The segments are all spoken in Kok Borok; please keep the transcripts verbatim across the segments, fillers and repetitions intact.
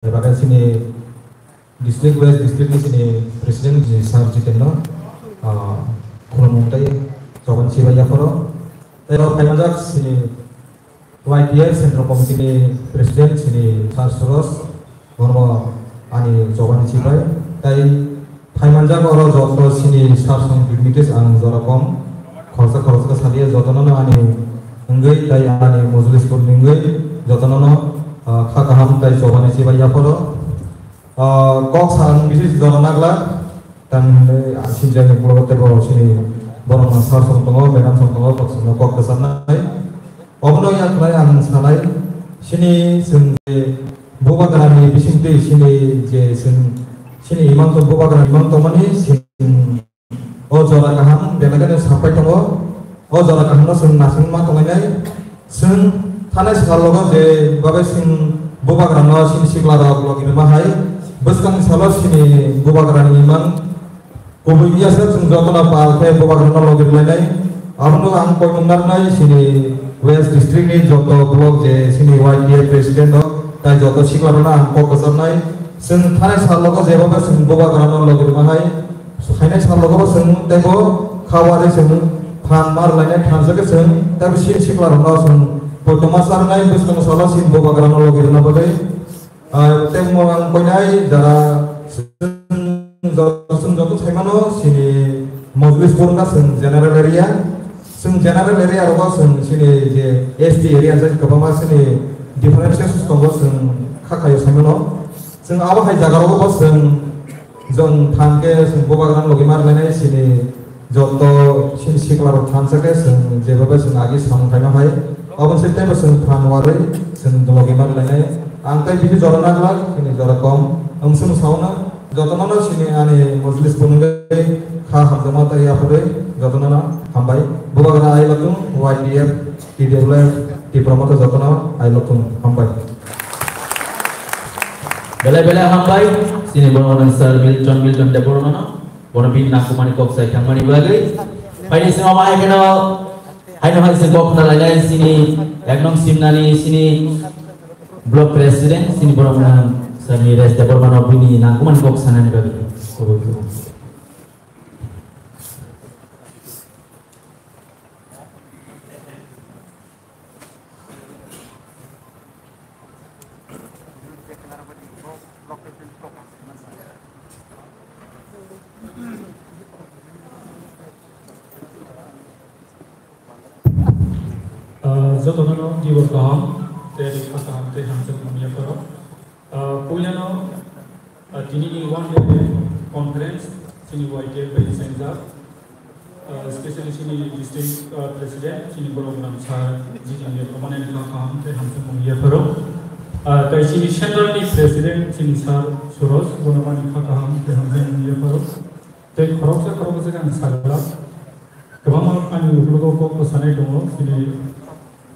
Eba khe chini district, West district ni chini president ni sir Jitendra, ah, khulumung tei chobani chibai yapharo. Tei oro phaimanjak chini Y T F Central Committee ni president chini sir Suros, bono ani chobani chibai. Tei phaimanjak oro joto chini sir song dignitaries ang jora kom khoroksa khoroksa khe salia jotono no ani wngwi tei ani Mojlis Board ni wngwi jotono no, ah, kha kaham tei chobani chibai yapharo. Ah, kok sa ang bisi jora nagla, tang hinwi, ah, sinjani ulo tei bo sini borok no sir song tongo, madam song tongo, kok sano kok kwcharnai. Obono yaknai ang sanai, sini chwng je bubagrani bisingtwi sini je chwng sini imang tong, bubagrani imang tongmani chwng o jora kaham belai kheno sapai tongo. O jora kahamno chwng nasing ma tonglainai. Chwng thanai sal logo je babai chwng bubagrano sini sikla rok logi rwma hai. Bwskangni salo sini bubagrani imang kubui ya sir chwng jotono pal khe bubagrano logi rwlainai. Abono ang koimung narwknai sini West District ni joto block je sini Y T F president rok tai joto sikla rokno ang kok kwcharnai. Chwng thanai sal logo jeba bai chwng bubagrano logi rwma hai. Khainai sal logo bo chwng teibo kha wari chwng phan mar lainai thansa khe chwng teibo sin sikla rokno chwng poito ma charwnai bwskang salo sin bubagrano logi rwna bagwi. Ah, tei mo ang koinai jara chwng jo-, chwng joto saimano sini Mojlis Purna chwng general area. Chwng general area rogo chwng sini je S T area jani kwbangma sini differentiation tongo chwng kha khaio saimano. Chwng abo hai jaga rogo bo chwng Jong than khe chwng bubagrano logi mar lainai sini joto sini sikla rok thansa khe chwng jeba bai chwng agi samung khaima hai. Obo se teibo chwng phan warwi chwng logi mar lainai. Ang tei bihi jora naglak, sini jora kom. Ang chwng sauna jotono no sini ani Mojlis phunugwi kha hamjakma tei yapharwi jotono no hambai. Bubagra ailatung Y T F, T W F, Tipra Motha jotono ailatung hambai. Belai belai hambai, sini borok no sir Milton, Milton Debbarma no, bono bini nangkukmani kok sai thangmani bagwi. Phaini sima mai kheno, haino hai se kok na lainai sini, ek nong simnani sini block president, sini borok no sir ni Res Debbarma no bini nangkukmani kok sanani bagwi. Ah, jotono no dibo kaham, tei rikha kaham, tei hamjak manya pharo. Ah, puilano, ah, tini ni one day conference, chini Y T F bai sengjak. Ah, especially chini district, ah, president, chini borok gwnang sir, Jitendra Kumar ni kha kaham tei hamjakmung yapharo. Ah, tei chini central ni president, chini sir Suros, bono ani kha kaham tei hamjakmung yapharo. Tei khoroksa khoroksa khe ang sajlak. Kwbangma ani ukologo kok bwsanai tongo, chini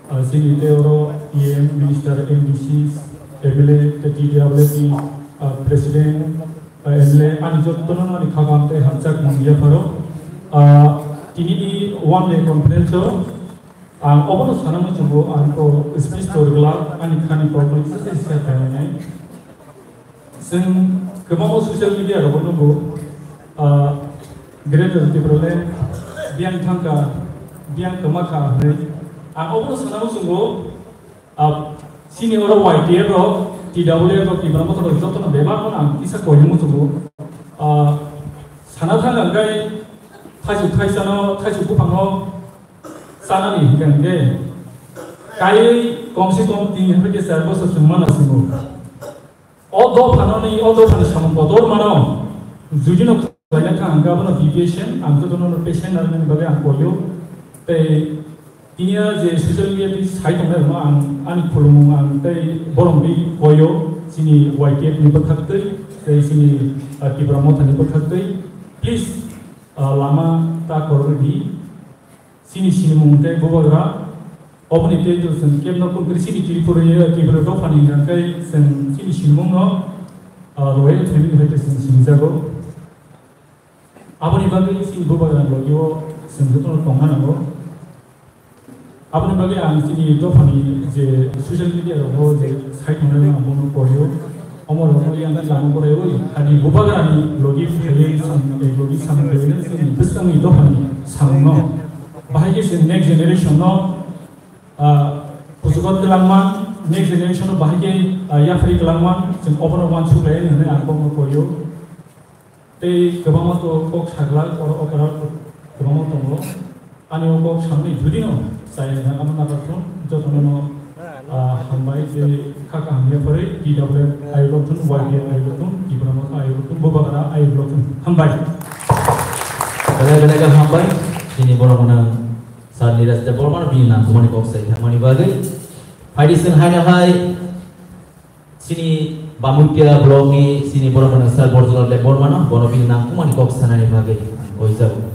Ah, chini tei oro E M, minister, M D C, M L A, tei T D W ni, ah, president, ah, M L A, ani jotono ani kha kaham tei hamjak mung yapharo. Ah, tini ni one day conference o ang obono sana muchungo ang ko speech torgla ani khani kok no kisa kisa khainai. Chwng kwbangma social media rogo nugo, ah, Greater Tipraland biyang thangkha, biyang kwmakha hwnwi. Ang obono sana muchungo, ah, chini oro Y T F rok, T W F rok, Tipra Motha rok jotono bebak phano ang kisa koini muchungo. Ah, sana thang ang kai thaichuk thaisano, thaichuk buphangno chanani hwnkhe hwnkhe kaiwi komse kom tin hwnkhe char bosor chwng mana chwngo. O dophano ni, o dophani samung kotor mano. Judino khlaina kha hwnkhe abono be patient, ang jotono no patient narwknani bagwi ang koio. Tei tini a je social media ni sai tongnai rokno ang ani khulumung ang tei borok ni koio, chini Y T F ni bwkhaktwi tei chini, ah, Tipra Motha ni bwkhaktwi. Please, ah, lama ta korwi di. Chini sinimung tei bubagra, oboni tei to chwng kebno kung kri chini Tripura, Tripura dophani hwnkha khe chwng chini sinimungno, ah, royal family hai khe chwng sinijago. Aboni bagwi chini bubagra logio chwng jotono tongna nango. Aboni bagwi ang chini dophani je social media rogo je site tongnai ang bono korio. Omo rokno yang tamo boraiwi hani bubagrani logi phaiwi sam, eh, logi sam phaiwi chini bwskangni dophani samungno bahai khe chini next generation no, ah, kuchugo twlangma, next generation no bahai khe, ah, yaphari kwlangma chwng obono uansuk lai hinwi ang kokno koio. Tei kwbangma to kok saglak, oro okra kwbangma tongo. Ani o kok samni judino chayajak, amo nakarthung jotono no, ah, hambai je kha kaham yaphari T W F ayulothun, Y P F ayulothun, Tipra Motha ayulothun, Bubagra ayulothun. Hambai. Belai belai khe hambai. Chini borok gwnang Sir Niraj Debbarma bini nangkukmani kok sai thangmani bagwi. Phaidi chwng haino hai. Chini Bamutya block ni chini borok gwnang sir Borjolal Debbarma no, bono bini nangkukmani kok sanani bagwi ang koi jago.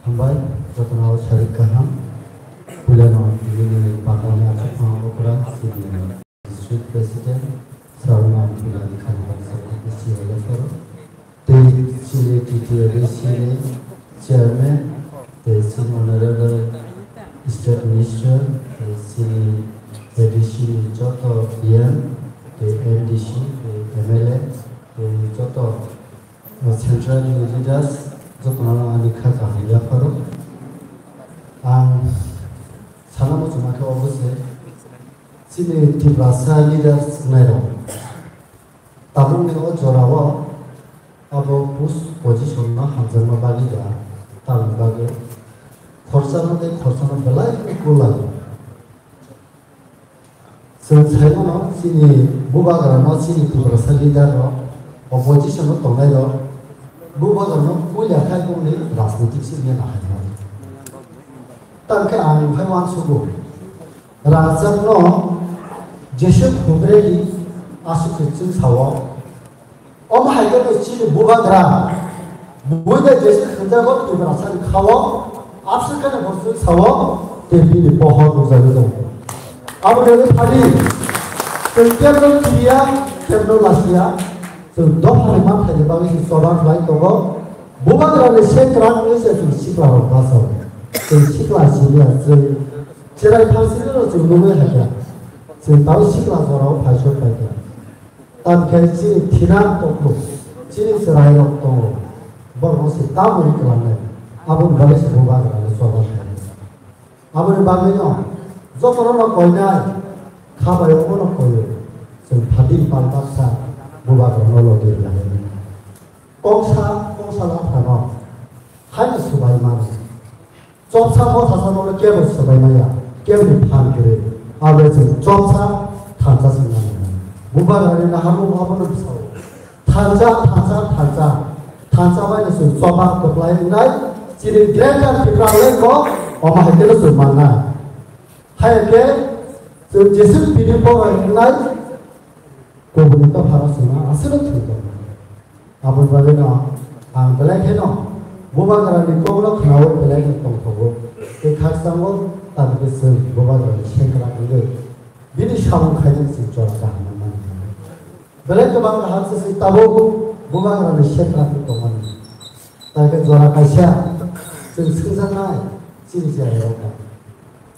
Hambai, jotono sarik kaham. Puilano bini bakani achukma okra, chini district president, Saruna Pulani Khanbari Sabha Bisi Ayafaro. Tei chini T T A D C ni chairman, tei chini honorable state minister, tei chini A D C ni joto D M, tei M D C, tei M L A, tei joto central ni leaders, jotono ani kha kaham yapharo. Ang sana muchungma khe obo se, chini Tiprasa leaders wngnairok. Tabukni o jorao abo pus position no hamjakma bagwi ba tamni bagwi khorsa no tei khorsa no belai khe kwlai. Chwng sai mano chini bubagra no chini Tiprasa leader rok opposition o tongnai rok bubagra no puila khai bongni rajnitik se mena hai. Tamkhe ang hai uansugo. Rangchakno Joseph Hubreni aswk khe chwng sao. Omo hai khe chini bubagra, buida Joseph Hubreni bubagra sani khao, abswk khe bo chwng sao, tei bini pohor nukjagwi tongo. Abo rwgwi thani, chwng kebno kiriya, kebno lasiya, chwng dophani manthai ni bagwi se choba khlai tongo. Bubagra ni se kwrak wngwi se chwng sikla rok bachao. Chwng sikla siniya, chwng Chwrai phangsirino chwng nugwi hai kha, chwng tao sikla jorao phaisok pai kha. Tamkhe chini thinang tongkhu, chini chwrairok tongo, borokno se tamoni kwlangnai, aboni bagwi se bubagrano choba khlai. Aboni bagwino jotono no koinai, kha bai omono koio, chwng phatin pal baksa bubagrano logi rwlai. Kongsa, kongsa laphrano haino swbai mano. Chopsa mothasa no kebo swbai maya, kebo ni phan kwrwi. Abo chwng chopsa thansa se mano. Bubagrani naharmung abono bwsao. Thansa, thansa, thansa. Thansa bai no chwng choba kwplai wngnai. Chini Greater Tipraland bo omo hai kheno chwng mannai. Hai khe chwng Jisu bini pogbai wngnai. Kubuni dophano chwngno aswkno thwngwi tongo. Aboni bagwino ang belai kheno bubagrani kokno khnaui belai kheno tongthogo. Tei khakchangbo tabukhe chwng bubagrani sengkrak wngwi bini samung khainani chwng jora kaham manmani. Belai kwbang kaham se chwng tabuk bubagrani sengkrak wngwi tongmani. Tei khe jora kaisa chwng swngjaknai chini cherairok.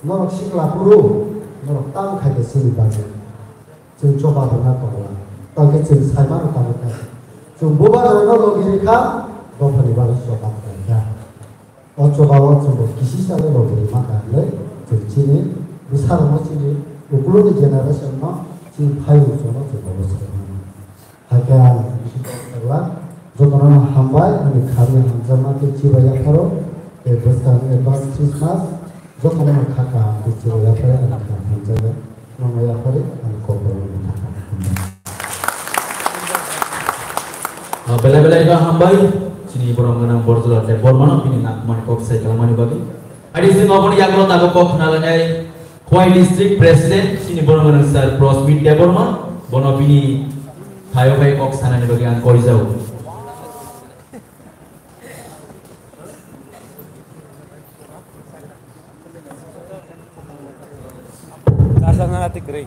Norok sikla phuru, norok tamo khai khe chini bagwi. Chwng choba rwna tongla. Tongkhe chwng saimano tamo khai. Chwng bubagrano logi rikha, dophani bagwi choba khlaikha. O chobao chwngbo kisisa le logi rima kha hinwi chwng chini bwsarokno chini ukuluni generation no chini phaiung chwngno chwngbo bwsarokno. Hakhe ang bisi kok khlak, jotono no hambai, ani khamni hamjakma tei chibai yapharo, tei bwskang advance Christmas, jotono no kha kaham tei chibai yapharo, ani kham hamjakya, nono yaphari, ani kok borok no kha kaham. Ah, belai belai no hambai, chini borok gwnang Borjolal Debbarma no bini nangkukmani kok sai khlaimanini bagwi. Adi sing oboni yagulo tabuk kok khna lanai Khowai District President, chini borok gwnang Sir Prosmit Debbarma, bono bini thaio bai kok sanani bagwi ang koi jao. Tang ati kwrwi.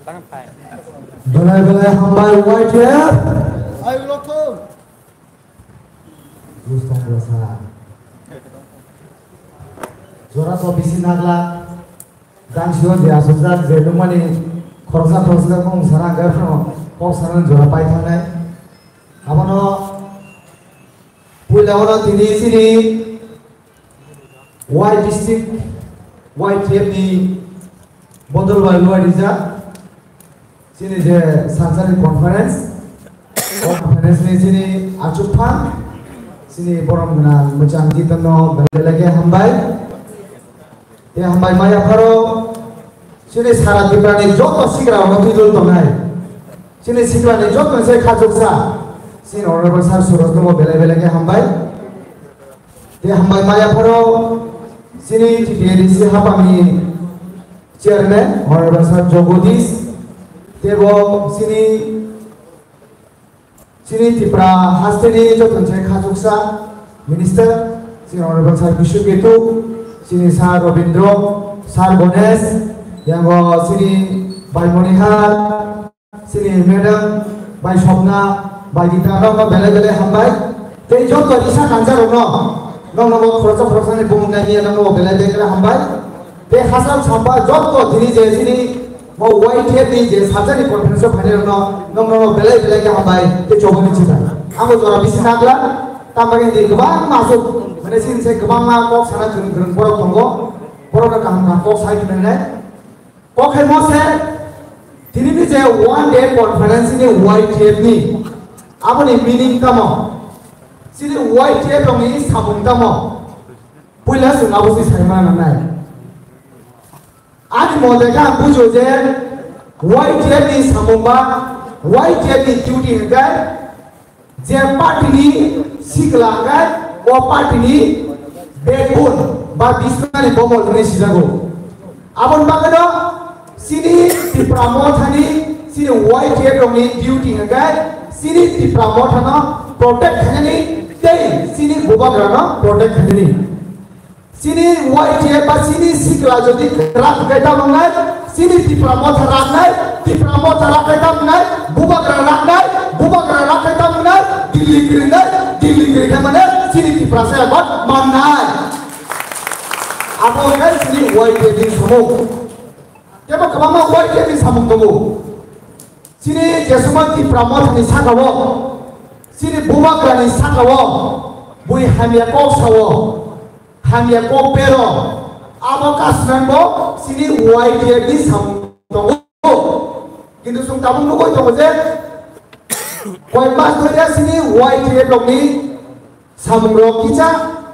Tang phai. Belai belai hambai Y T F. Ai ulo thung. Bus tong bwsa. Jora to bisi nagla. Dang sio je aswkjak je nukmani khoroksa khoroksa kok sana hwnkhe phano kok sana jora pai thangnai. Abono puila oro tini chini Y district, Y T F ni bodol bai luai rijak. Chini je sanchari conference, o conference ni chini achukphang, chini borom gwnang mwchang Jitan no belai belai khe hambai. Tei hambai maya pharo, chini sara Tripura ni joto sikra rok no twidul tongnai. Chini sikra ni joto se khachuksa, chini honorable sir Suraj no belai belai khe hambai. Tei hambai maya pharo chini T T A D C hapang ni chairman, honorable sir Jagadish, tei bo chini, chini Tripura haste ni joto ni se khachuksa minister, chini honorable sir Bishu Ketu, chini sir Robindro, sir Ganesh, yango chini bai Monihar, chini madam, bai Sopna, bai Gita, nokno belai belai hambai. Tei joto risa kansa rokno, nokno bo khoroksa khoroksani bumung nai ya, nokno bo belai belai khe hambai. Tei hachal samba joto tini je chini bo Y T F ni je sajani conference o phainai rokno, nokno bo belai belai khe hambai. Tei chobani chita. Amo jora bisi nagla, tamo khe di kwbangma asuk, mane chini se kwbangma kok sana kwrwng kwrwng borok tongo. Borok no kaham kaham kok sai phunuknai. Kokhaimo se, tini ni je one day conference ni Y T F ni, aboni meaning tamo? Chini Y T F rok ni samung tamo? Puila chwng abo se saimana nangnai. Ani mote khe ang bujio je Y T F ni samung ba Y T F ni duty hwnkhe je party ni sikla hwnkhe o party ni backbone ba bismani bomol hwnwi sijago. Aboni bagwino chini Tipra Mothani chini Y T F rokni duty hwnkhe chini Tipra Mothano protect khainani tei chini bubagrano protect khainani. Chini Y T F ba chini sikla jodi kwrak hwnkhe tamo wngnai, chini Tipra Motha raknai, Tipra Motha raknai tamo wngnai, bubagra raknai, bubagra raknai tamo wngnai, Delhi kwrwinai, Delhi kwrwi khe mane chini Tiprasa abo mannai. Abo wngkha chini Y T F ni samung. Tebo kwbangma Y T F ni samung tongo. Chini je somoi Tipra Mothani saka-o, chini bubagrani saka-o, bui hamya kok sao, hamya kok bero, abo kasnang bo chini Y T F ni samung tongo. Kintu chwng tabuk nugwi tongo je, koi mas dhoriya chini Y T F rokni samung rok kisa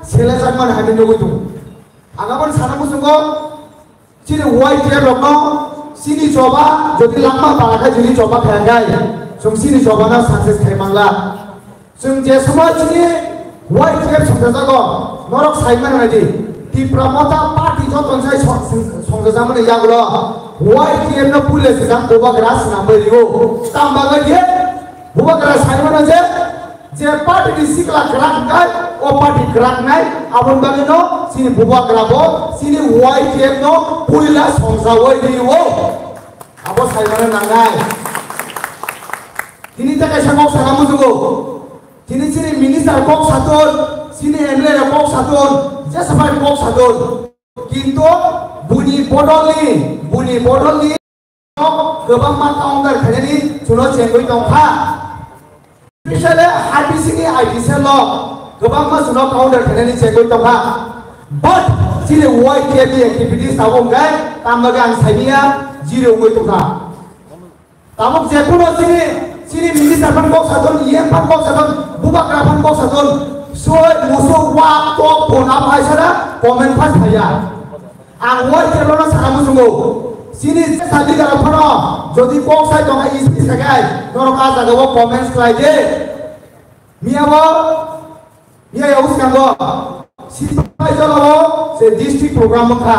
selejakmani hamya nugwi tongo. Ang aboni sana muchungo, chini Y T F rokno chini choba jodi langma para khe chini choba khayakhai, chwng chini chobano success khai mangla. Chwng je somoi chini Y T F songchajago, norok sai mano nai di, Tipra Motha party joto sai song-, song-, songchajakmani yagulo Y T F no puila swkang bubagra swnam bai rio. Tamo bagwi di, bubagra sai mano je, je party ni sikla kwrak hwnkhe, o party kwrak nai, aboni bagwi no chini bubagra bo chini Y T F no puila songchawi rio. Abo sai mano nangnai. Tini ta kaisa kok sana muchungo. Tini chini minister kok saton, chini M L A rok kok saton, jesa bai kok saton. Kintu buni bodolni, buni bodolni kwbangma counter khainani chwngno chengwi tongkha. Specially I P C ni I T cell o kwbangma chwngno counter khainani chengwi tongkha. But chini Y T F ni activities tabuk hwnkhe tamno khe ang saimanya zero wngwi tongkha. Tabuk jephuru chini, chini minister phan kok saton, E M phan kok saton, bubagra phan kok saton, soi, musuk, wak, tok, bona, phaisara, comment pass phaiya. Ang wai khe bono sana muchungo. Chini jesa leader phano, jodi kok sai tonga E C sakai, norok a jaga o comments khlai de. Miya bo, miya ya uskango, Sipaijala o se district program wngkha.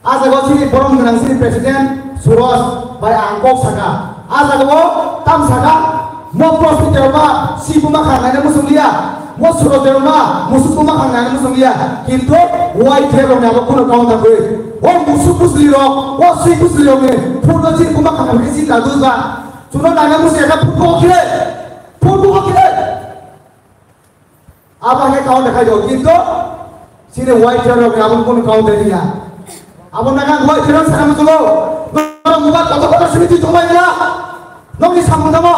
A jaga o chini borom gwnang chini president Suraj bai ang kok saka. A jaga o tam saka, mo prosti terma si buma kha naina muchung liya. Mo suro derma, musuk kuma khang nang musung ya. Kintu, wai khe rong ya, kuno kaun ta gui. O musuk kusli rok, o sui kusli rok ni, phun no chin kuma khang nang chin ta dui ba. Chuno nang musuk ya, phun ko khe. Phun ko khe. Abo hai kaun ta khai do, kintu, sini wai khe rong ya, kuno kaun ta ya. Abo naga wai khe rong sana musung. Nang muba koto koto sini tu chumai ya. Nokni samung tamo,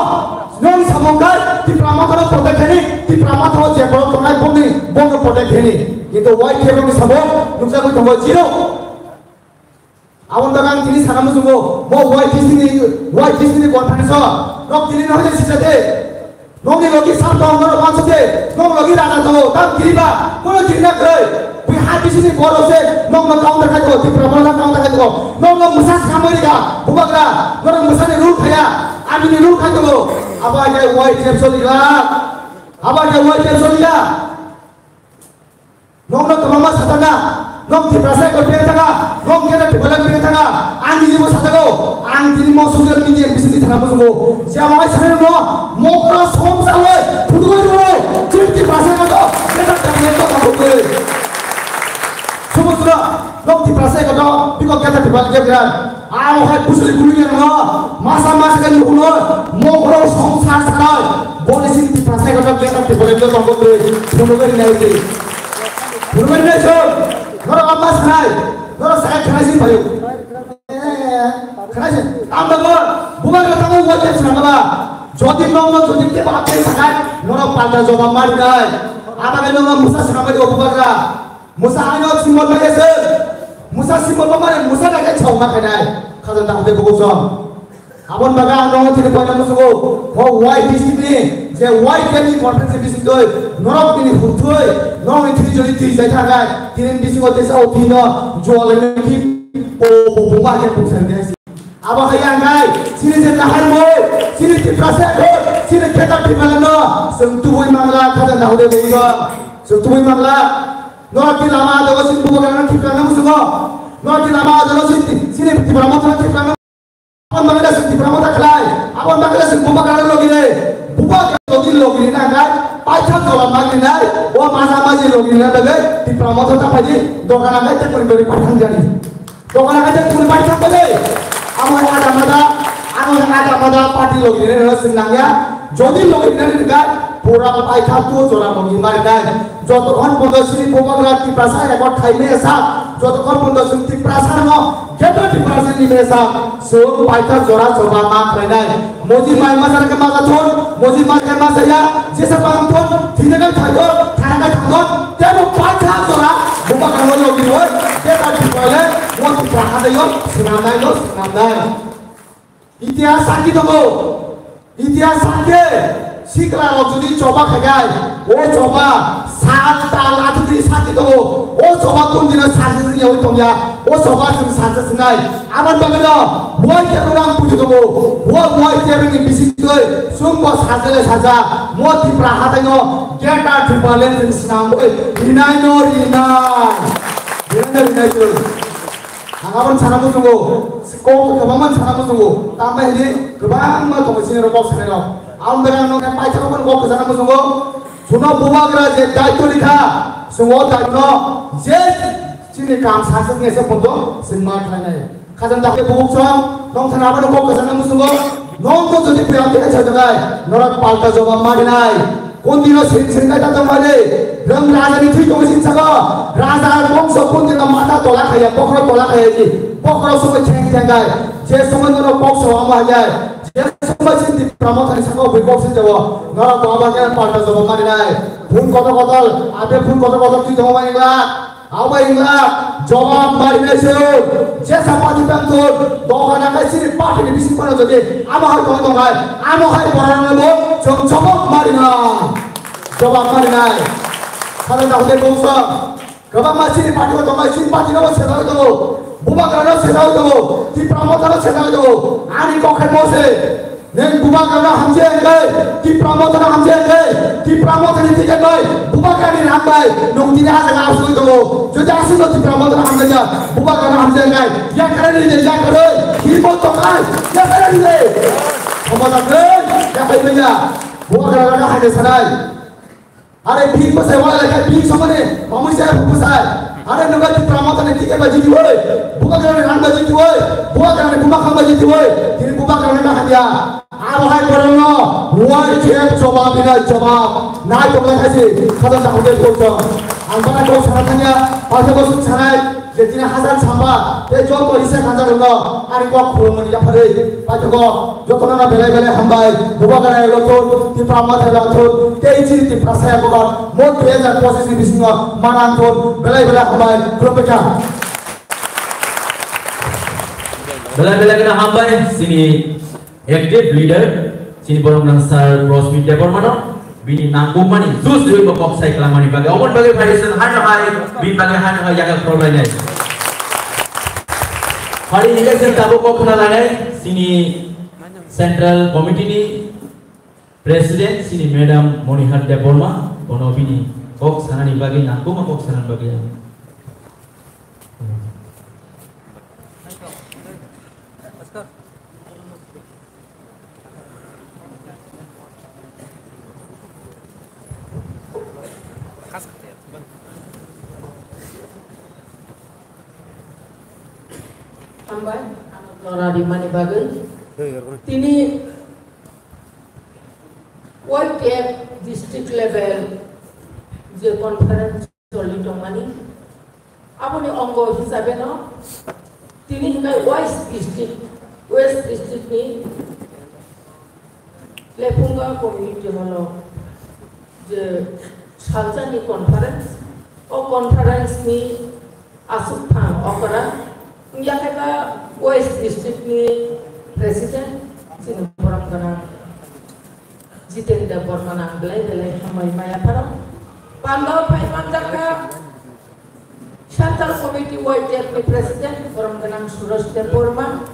nokni samung kai, Tipra Motha no protect khaini, Tipra Motha o je borok tongnai bongni, bongno protect khaini. Kintu Y T F nokni samung, nukjagwi tongo zero. Aboni bagwi ang tini sana muchungo, bo Y T C ni, Y T C ni conference o, nok tini no hoje sijate. Nokni logi sar tong, norok wansuk de, nok logi raja tongo, tam kiriba, kono kirina kwrwi. Bui ha bisini borok se nokno counter khai tongo, Tipra borok counter khai tongo. Nokno mwsa swkamwi rika, bubagra, norok mwsani rule khaya, amini rule khai tongo. Abo hai khe Y T F solikha, abo hai khe Y T F solikha. Nokno kwbangma sajakna, nok Tiprasa ekor peng thangkha, nok khe Tiprasa peng thangkha, ang nini bo sajago, ang tini mo social media bisini thana muchungo. Jemon hai sanai no, mokra som salai, phutugoi rwo, chwng Tiprasa ekor to, keta tablet to thangkha phutugoi. Sumo sura, nok Tiprasa ekor to, biko keta Tiprasa ekor. Aro hai bwswk guli yang no, masa masa kan nukuno, mokro song sa sarai, boni sin Tiprasa ekor to, keta Tiprasa ekor to, phutugoi nai di. Phutugoi nai so, noro amma sarai, noro sarai khanai sin payo. Khanai sin, am da bor, bubagra tango wajib sana ba. Jodi nong no jodi ke ba ke sakai, noro palta jawab mari dai. Aba ke nong musa sana ba di bubagra. Musa ano simbol ba ke se. Musa simbol ba mari musa na ke chau ma khanai. Khajal ta hote bugu song. Abon baga ang nong tini poina musugo. Ho Y T C ni, je Y T C ni conference bising doi. Norok tini hutoi, nong ni tini jodi tini jai thagai. Tini bising o tesa o tino, jual ni ki, o, o, o, ma ke puksan dai. Abo hai ang kai, sini je kahar mo, sini Tiprasa ko, sini keta Tiprasa no, seng tubui mangla, khada na hode bui ba, seng tubui mangla, no ati lama ada ko sini buka kana Tiprasa no musugo, no ati lama ada ko sini, sini Tiprasa mo Tiprasa no, apa mangla sini Tiprasa mo taklai, apa mangla sini buka kana logi le, buka kana logi logi na kai, paisa jola magi nai, o masa maji logi na dagai, Tiprasa mo tapai di, dokana kai te puri puri patang jani. Dokana kaisa kuni bai thang bai. Amo ada mada, amo ada mada party logi rena sing nangya. Jodi logi rena ni ka pura pai kha tu jora logi mari nai. Joto khon bondo sini bubagra Tiprasa record khai me sa. Joto khon bondo sini Tiprasa no. Jeta Tiprasa ni me sa. So pai kha jora jora ma khai nai. Moji mai masa ke masa thon, moji mai ke masa ya, jesa pang thon, thina ka thai thon, thana ka thang thon, tebo paitha sora, bubagra no logi roi, tebo thipale, mo thipra hada yo, sinamnai no, sinamnai. Itihas sakhi tongo, itihas sakhe, sikla rok jodi choba khagai, o choba, sal tal athuti sakhi tongo, o choba kun dina sakhi yawi tongya, o choba sing sakhi sinai. Aboni bagwino Y T F rang puji tongo. Bo Y T F ni bisingtwi chwngbo sajale saja. Mo Tipra hataino Greater Tipraland ni swnamwi rinaino rinai. Rinaino rinai chwng. Ang aboni sana muchungo. Kok kwbangma sana muchungo. Tambai hini kwbangma tongo chini rok kok sanai rok. Aboni bagwi ang nokha paithakgo kok sana muchungo. Suno bubagra je daityo rikha. Chwng o daityo no je Chini kam saksa ni ese podo sin ma khlainai. Khajang dakhe bubuk song, nong thana abano kok kwchangna musungo, nong to jodi piyam khe chai jagai, norok palta jawab ma rinai. Kon dino sin sin kai ta tong mani, rang raja ni thwi tong sin sago, raja bongso kon dino mata tola khaya, bokhro tola khaya ni, bokhro sumai cheng cheng gai, je sumai norok kok sawa ma jai. Jesumba chini Tipra Mothani saka bui kok se jago, norok baba khe palta jawab mari nai. Phun kotor kotor, ape phun kotor kotor twi tongma ingla. Abo ingla, jawab mari nai se. Jesa party tang thun, doga na kai chini party ni bising phano jodi, amo hai tong tong hai, amo hai borang bo, chwng jawab mari nai. Jawab mari nai. Khana na hode bongsa. Kwbangma chini party o tongo, chini party no sejagwi tongo, bubagra no sejagwi tongo, Tipra Motha no sejagwi tongo. Ani kok hai mo se. Neng bubagra no hamjai hwnkhe, Tipra Motha no hamjai hwnkhe, Tipra Motha ni ticket bai, bubagra ni rang bai, nwng tini ah jaga asugwi tongo. Jodi aswk no Tipra Motha no hamjai ya, bubagra no hamjai hwnkhe, yakarwi ride, yakarwi, himot tongkha, yakarwi ride. Khomota kwrwi, yakarwi manya, bubagra no hamjai sanai. Are bini bwsai wala lekha bini somani mamui saya bwsai. Are nungga Tipra Motha ni ticket bai jiti woi. Bubagra ni rang bai jiti woi. Bubagra ni buma khang bai jiti woi. Tini Bubagra ni ma hamya. Abo hai borokno Y T F jobab hinai jobab. Nai tongna khaisi khata sakhude kokchong. Ang bana kok sana thangya. Paisa bosuk sanai. Je tini hajar samba, tei joto Israel hanjarokno ani kok khulumani yapharwi paithago, jotono belai belai hambai, Bubagra lothun, Tipra Motha lothun, tei chini Tipra saya bubar mo dui hajar pochis ni bisingo manang thun, belai belai hambai, khulumbaikha. Belai belai kheno hambai, chini active leader, chini borok nang sir Rosmi Debbarmano, bini nangkukmani, jus rwi bo kok sai kwlangmani bagwi, oboni bagwi phaising hano hai, bini bagwi hano hai yaga khorok lainai. Hari hingke chwng tabuk kok khna lainai, chini Central Committee ni President, chini Madam Monihar Debbarma, bono bini kok sanani bagwi, nangkukma kok sanani bagwi. Hambai, ano jora rimani bagwi. Tini Y T F district level je conference choli tongmani, aboni ongo hisabeno tini hwnkhai West District, West District ni Lephunga Community Hall o je salsani conference, o conference ni aswk thang okra wngya khe kha West District ni President chini borom gwnang Jiten Debbarma nang belai belai hambai maya pharo. Pandao phai manjakha Central Committee Y T F ni President borom gwnang Suresh Debbarma.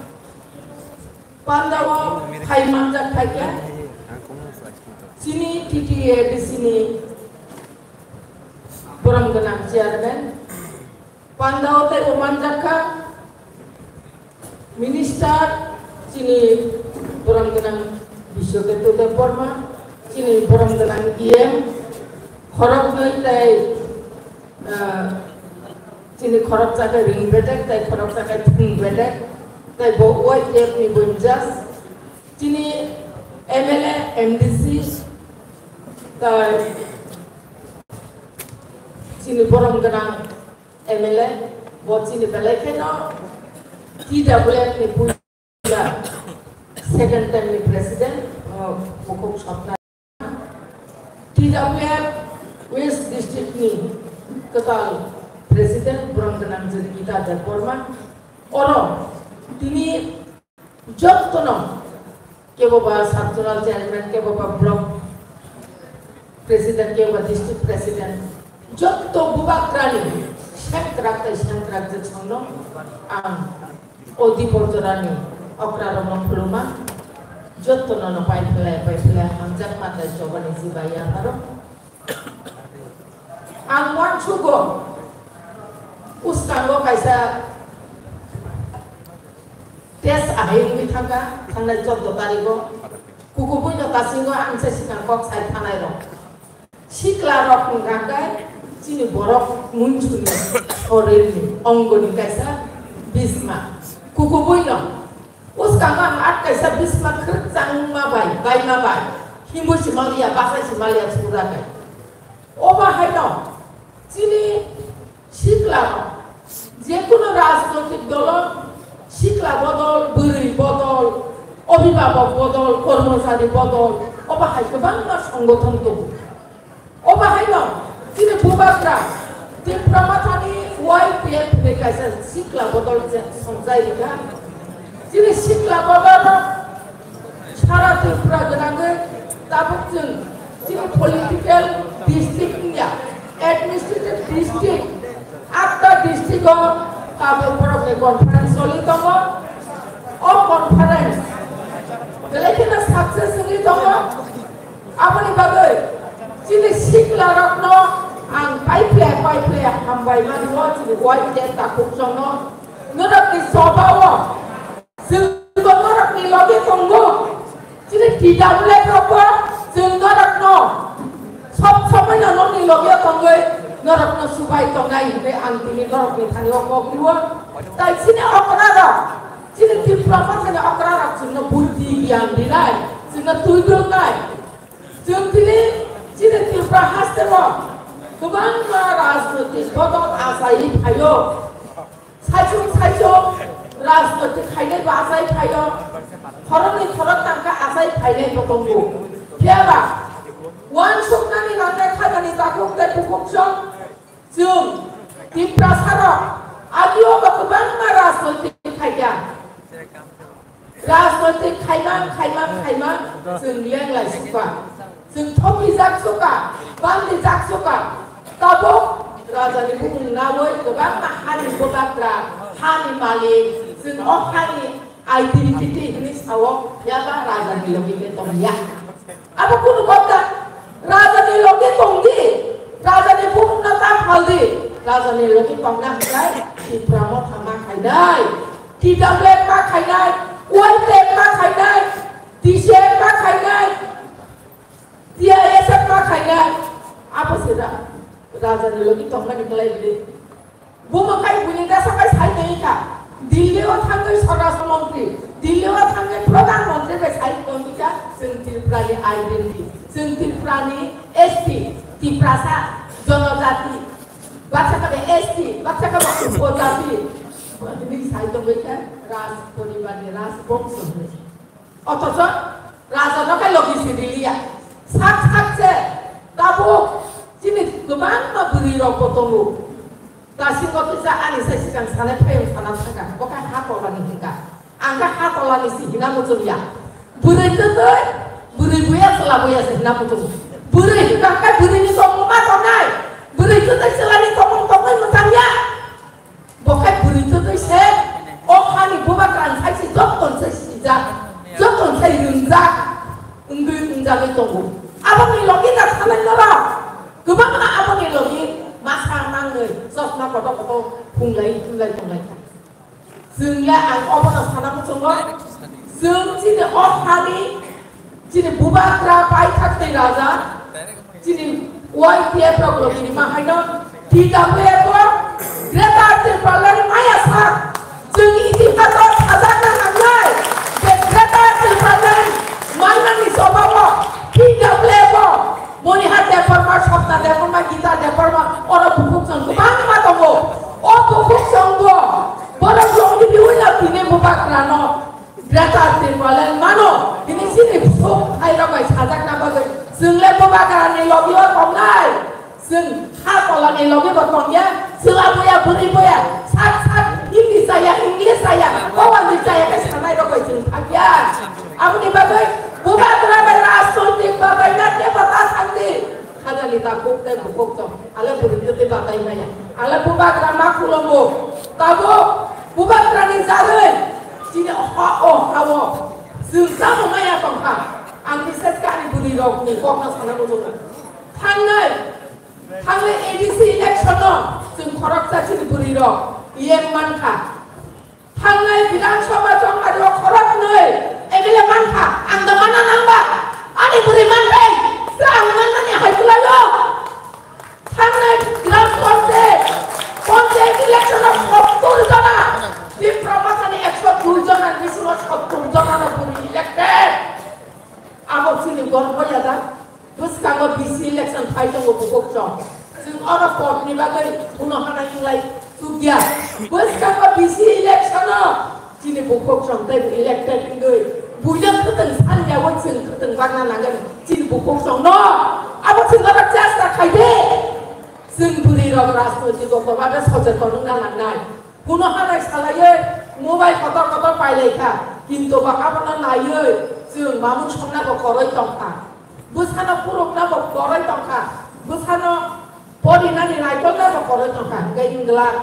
Pandao phai manjak khaikha chini T T A D C ni borom gwnang Chairman. Pandao tei bo manjakha Minister chini borom gwnang Biswaketu Debbarma, chini borom gwnang E M, khoroknwi tei, ah, chini khoroksa khe ring bedek tei khoroksa khe thwng bedek tei bo Y T F ni bo judge, chini M L A, M D C tei chini borom gwnang M L A, bo chini belai kheno T W F ni puila second term ni president, uh, Bukhuk Sapna. T W F West District ni kwtal president, borom gwnang Jigita Debbarma. Oro tini Jottono kebo ba sub zonal chairman, kebo ba block president, kebo ba district president, jotto bubagrani sengkrak tei sengkrak je songno ang o Diporjorani okrarokno khuluma, jottono no pai phlai, pai phlai hamjakma tei chobani jibai yapharo. Ang uansugo, uskango kaisa test ahai wngwi thangkha, thangnai chordo tarigo. Kukubuino kasingo ang se sikang kok sai thanai rok. Sikla rok hwnkha khe chini borok munsuni sorilni ongoni kaisa bisma. Kukubuino Uskango ang at kaisa bisma khwrwk changma bai, baima bai, himwi si maliya, bachai si maliya, sura kai. Obo haino chini sikla, jekunu rajnoitik dolo sikla bodol, bwrwi bodol, obhibhabok bodol, kormochari bodol, obo hai kwbangma songothon tongo. Obo haino chini bubagra Tipra Mothani Y P F ni kaisa sikla bodol se songjai rikha. Chini sikla bodol sara Tripura gwnangwi tabuk chwng chini political district wngya, administrative district, atta district o tabuk borokni conference choli tongo. O conference belai kheno success wngwi tongo. Aboni bagwi chini siklarokno ang paiphlai paiphlai hambai mano, chini Y T F takhukchongno. Norokni sobao chwngbo norokni loge tongo. Chini T W F rokbo chwng norokno sob sob Ano nokni logio tongwi norokno subai tongnai hinwi ang tini norokni thani o kok rwo. Tai chini okra rok, chini Tripura mothani okra rok chwngno buddhi giyan rinai, chwngno twi dulnai. Chwng tini chini Tripura hasteo kwbangma rajnoitik bodol achaiwi phaio. Saichung saichung rajnoitik khainai bo achai phaio, khoroknwi khoroktham khe achai phainai bo tongo. Phiyaba uansuknani rwnai khajani takhuk tei bukhuk chwng, chwng Tiprasarok agio bo kwbangma rajnoitik khaikha. Rajnoitik khaimang, khaimang, khaimang, chwng lenglai suka, chwng thopijak suka, bandijak suka. Tabuk rajani bumung nawi kwbangma hani bwbagra, hani malik, chwng o hani identity hinwi sao, yaba rajani logi khe tongya. Abo kunu kok da, rajani logi tongdi, rajani bumungno ta phaldi, rajani logi tongna hwnkhai Tipra Motha ma khainai, T W F ma khainai, Y P F ma khainai, T C F ma khainai, T I S F ma khainai, abo se da, rajani logi tongmani kwlai bwrwi. Bumo khai buini dasa bai sai tongwi kha. Delhi o thangwi Swarashtra Montri, Delhi o thangwi Pradhan Montri bai sai tongwi kha. Chwng Tripura ni identity, chwng Tripura ni S T, Tiprasa, Jonojati, baksa khe S T, baksa khe Upojati. Bini sai tongwi kha Raj poribar ni, Raj bongso ni. Othocho raja no khe logi si riliya. Sak sak se tabuk chini kwbangma bwrwi rok bo tongo. Dasingo kisa ani sai sikang sanai phayung sana thangka. Bo khe ha kolani hinka. Ang khe ha kolani si hina muchungya. Bwrwi twtwi, bwrwi buya, chwla buya se hina muchungo. Bwrwi hinka khe bwrwi ni tongmung ma tongnai. Bwrwi twtwi chwla ni tongmung tongwi mwchangya. Bo khe bwrwi twtwi se, o hani bubagra rang sai se joto se sijak, joto se ringjak, wngwi wngjagwi tongo. Aboni logi da thanai norok kwbangma aboni logi masa nangwi chosma kotor kotor phunglai phunglai tonglai kha. Chwng le ang obono sana muchungo, chwng chini o hani chini bubagra paithak tei raja, chini Y P F rok logi rima haino T W F o Greater Tipraland maya sak. Chwng itihas o sajakna nangnai je Greater Tipraland mannani jobao T W F o Monihar Debbarma, Swapna Debbarma, Gita Debbarma, oro bukhuk chwng kwbangma tongo. O bukhuk chwngbo borok logi biui no tini bubagrano. Greater Tipraland mano, hini chini sok hai rok bai sajakna bagwi chwng le bubagrani logi o tongnai. Chwng ha kolani logi bo tongya, chwla boya, bwrwi boya, sak sak Hindi chaya, English chaya, Bawani chaya khe sanai rok bai chwng thangya. Aboni bagwi bubagra bai rajnoitik bagwi na tei bata thangdi. Khajani takhuk tei bukhuk tong. Ang le bwrwi twi batai maya. Ang le bubagra ma khulumgo. Tabuk bubagrani jarwi chini ha o ha o chwng tamo maya tongkha. Ang bises khe ani bwrwi rokni kokno sana muchungo. Thangnai, thangnai A D C election no chwng khoroksa chini bwrwi rok E M mankha. Thangnai Bidhan Sabha chongmari o khoroknwi M L A mankha, ang da mana nangba, ani bwrwi manthai, se ang mannani hai kwlaio. Thangnai Gram Panchayat, Panchayat election o sottor jona, Tipra Mothani ekso dui jona ni bisingo sottor jona no bwrwi elected. Abo chini gorbo ya da? Bwskango B C election phai tongo bukhuk chwng. Chwng oro vote ni bagwi uno hana hinglai chukya. Bwskango B C election o chini bukhuk chwng tei elected wngwi buino kwtwng sanya o chwng kwtwng bakna nangani chini bukhuk chwng no. Abo chwng oro chesta khaide. Chwng bwrwi rok rajnoitik o koba be socheton wngna nangnai. Kuno hanai salaiwi mobile kotor kotor pailai kha, kintu bo abono naiwi chwng mamung songna bo koroi tong kha, bwsano phurukna bo koroi tong kha, bwsano porinani naikolna bo koroi tong kha. Hwnkhe wng glak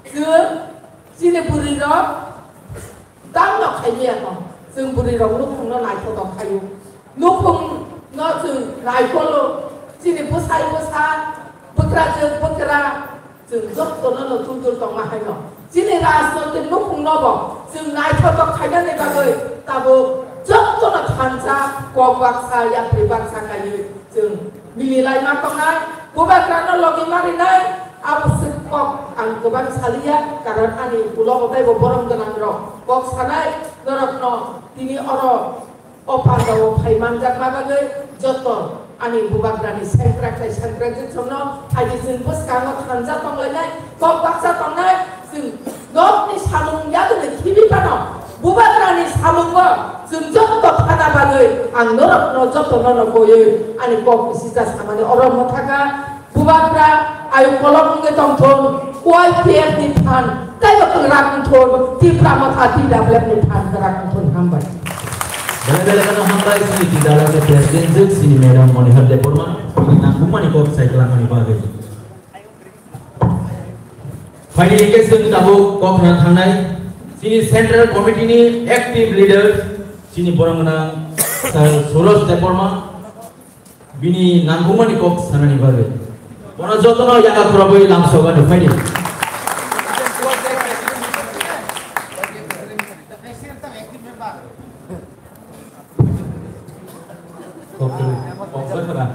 chwng chini bwrwi rok Tamno khailiya no, chwng bwrwi rok nukhung no naithotok khaio. Nukhung no chwng naikolo, chini bwsai bwsa, bwkrajwk bwkra, chwng jotono no duldur tongma hai no. Chini rajnoitik nukhung no bo chwng naithotok khainani bagwi tabuk jotono thansa, kok baksa, yapri baksa kaiwi chwng Bini laima tongnai, bubagrano logi marinai, abo se kok ang kwbang saliya, karon ani ulo bo teibo borom gwnangrok kok sanai, norokno tini oro o pandao phai manjakma bagwi joto ani bubagrani sengkrak tei sengkrak jwkjwkno phaidi chwng bwskango thansa tonglainai, kok baksa tongnai, chwng nokni samung yagwni khibi phano bubagrani samungo chwng joto thana bagwi ang norokno jotono no koiwi ani kok bisi ja samani oro mwthaka. Bubagra ayuk kolok wngwi tongthun, Y P F ni phan teibo kwrak wngthun, Tipra Motha T W F ni phan kwrak wngthun, hambai. Belai belai kheno hambai chini T W F ni president jwk chini madam Monihar Debbarma, chini nangkukmani kok sai kwlangmani bagwi. Phaidi hwnkhe chwng tabuk kok khna thangnai chini central committee ni active leader chini borok gwnang Sir Suraj Debbarma. Bini nangkukmani kok sanani bagwi. Bono jotono yaga khorobwi lamsogo ano phaidi. Kok, kok, kok, kok, kok.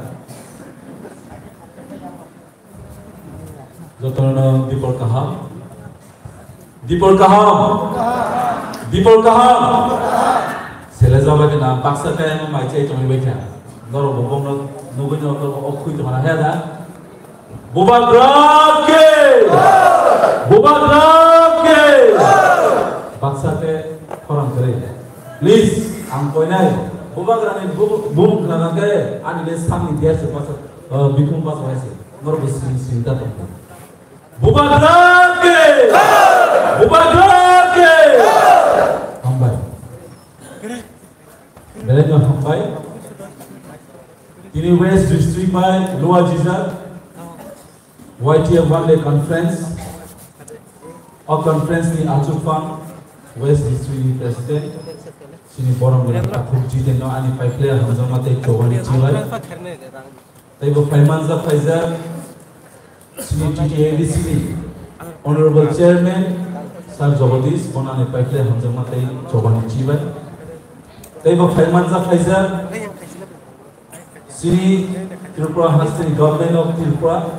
Jotono dipor kaham. Dipor kaham. Dipor kaham. Sele jabai de na baksa kaya no mai chai tongwi bai kha. Norok bo bongno nugui norok o khui tongma he da. Bubagra ke. Bubagra ke. Baksa ke khorang kre. Please, ang koinai. Bubagra ni bu-, bumung khna ke ani le samni dia se baksa, eh, bikhung baksa hai se. Norok bo sing sing ta tong. Bubagra ke! Bubagra ke! Hambai. Belai no hambai. Tini West District bai Lower Jizak Y T F One Day Conference. O conference ni achuk phang West District ni President. Chini borok ni takhuk Jiten no ani pai player hamjakma tei chobani chibai. Tei bo phai manjak phaijak chini T T A D C ni Honorable Chairman Sir Jagadish, bono ani paikhlai hamjakma tei chobani chibai. Tei bo phai manjak phaijak chini Tripura hasteni Government of Tripura,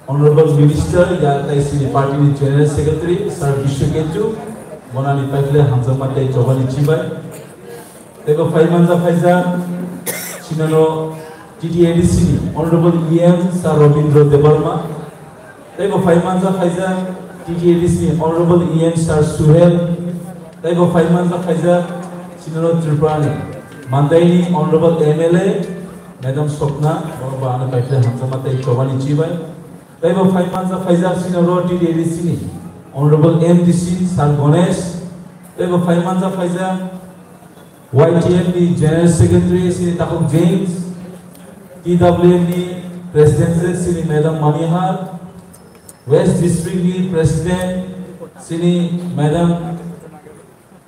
Honorable Minister, ya tei chini party ni General Secretary Sir Bishnu Ketu, bono ani paikhlai hamjakma tei chobani chibai. Tei bo phai manjak phaijak, sinano T T A D C ni Honorable E M Sir Rabindra Debbarma. Tei bo phai manjak phaijak T T A D C ni Honorable E M Sir Suhel. Tei bo phai manjak phaijak sinano Tripura ni Mandai ni Honorable M L A Madam Swapna, borok bo ano paikhlai hamjakma tei chobani chibai. Tei bo phai manjak phaijak sinano T T A D C ni Honorable M D C Sir Ganesh. Tei bo phai manjak phaijak Y T F ni General Secretary Sri Takhuk James, T W F ni President Sri Madam Manihar, West District ni President Sri Madam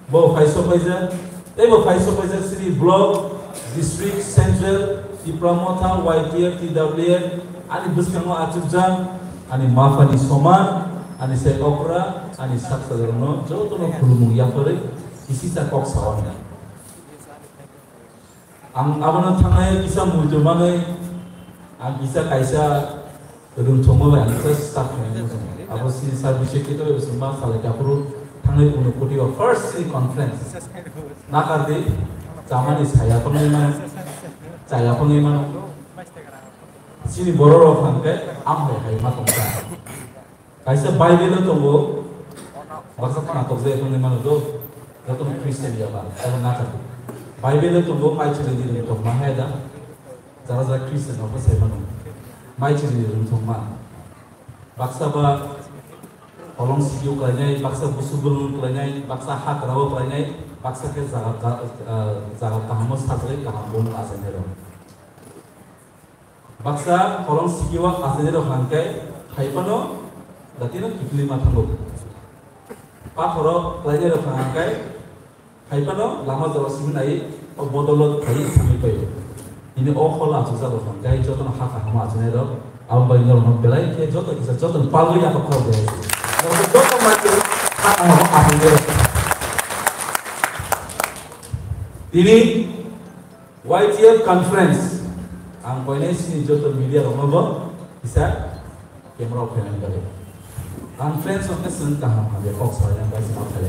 bo phai sok paijak, tei bo phai sok paijak Sri Block, District, Central, Tipra Motha, Y T F, T W F, ani bwskango achukjak, ani maphani soman, ani sai okra, ani sak sajak rokno jotono khulumung yapharwi kisisa kok sawi. Ang abono thangnai kisa muitu manwi ang kisa kaisa rwngthoma bai ang kisa staff khainai muchung. Abo sini service secretary bai songma salai kaphuru thangnai unu koti o first sini conference. Nakardi chamani saya pangwi mano, chaya pangwi mano. Sini borok rok hwnkhe amhai hai ma tongkha. Kaisa Bible o tongo, baksa khna tokjak wngwi mano do, jotono Christian ya ba, abo nacha. Bible o tongo, mai chwlwi di rwng tongma hai da, jara jara Christian rok sai mano. Mai chwlwi di rwng tongma. Baksa ba kolong sikio klainai, baksa busu bulung klainai, baksa hagra o klainai, baksa khe jaga, jaga, ah, jaga kaham o sajagwi kaham bumung achainai rok. Baksa kolong sikio achainai rok hwnkhe hai phano datino kiphilwi ma thango. Pathoro klainai rok hwnkhe hai phano lama jora simi nai o bodolo khai thangwi paio. Bini o kholo achukjak rok hwnkhe jotono ha kaham achainai rok abo bai norokno belai khe joto kisa jotono palwi yaphak khorok de. Norok joto mai ha kaham achainai rok. Tini Y T F conference, Ang koinai sini joto media rokno bo kisa camera o phainani bagwi. Ang friends rokno swng kaham hamya kok salai nang bai sini.